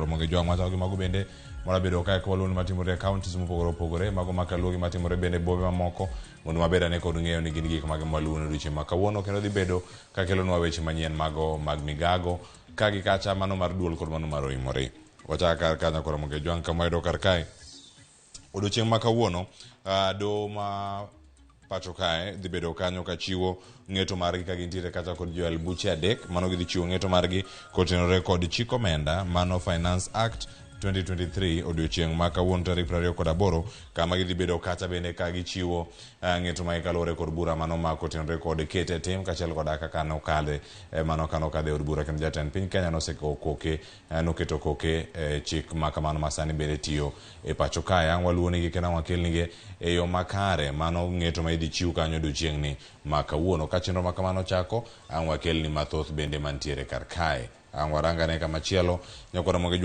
Nyakoro Moge Jwang' machalo gi mago bende mora bedo kae ka waluwo matimore e counties mopogore opogore, mago makaluwo gi matimore bende bombe mamoko, mondo wabed ane kod ng'eyo ni gin gik mage mwaluwo ne odiochieng' ma kawuono, kendo dhi bedo kakelonwa weche manyien mago mag migago ka gi kacha, mano mar duol kod mano mar oimore. Wachak kar ka Nyakoro Moge Jwang' kama wayudo kar kae odiochieng' ma kawuono, doho ma pacho kae dhi bedo kanyo kachiwo ng'eto margi ka gintiere kacha kod joel buche 3. Mano gidhi chiwo ng'eto margi kotenore kod chik omenda, mano Finance Act 2023, odiochieng' ma kawuono tarik 28, kama gidhi bedo kacha bende ka gichiwo ng'eto magi kaluwore kod bura mano ma kotenore kod kete tim kaachiel koda kaka nokadhe, mano ka nokadhe e od bura, kendo jatend piny Kenya noseko koke, noketo koke chik ma kamano ma sani bende tiyo e pacho kae. Ang' waluonigi kendo ang' wakelnigi e yo makare mano ng'eto ma idhi chiw kanyo odiochieng'ni ma kawuono. Ka chenro ma kamano chako, ang' wakelni mathoth bende mantiere kar kae. Ang' warangane kamachielo nyakwara Moge.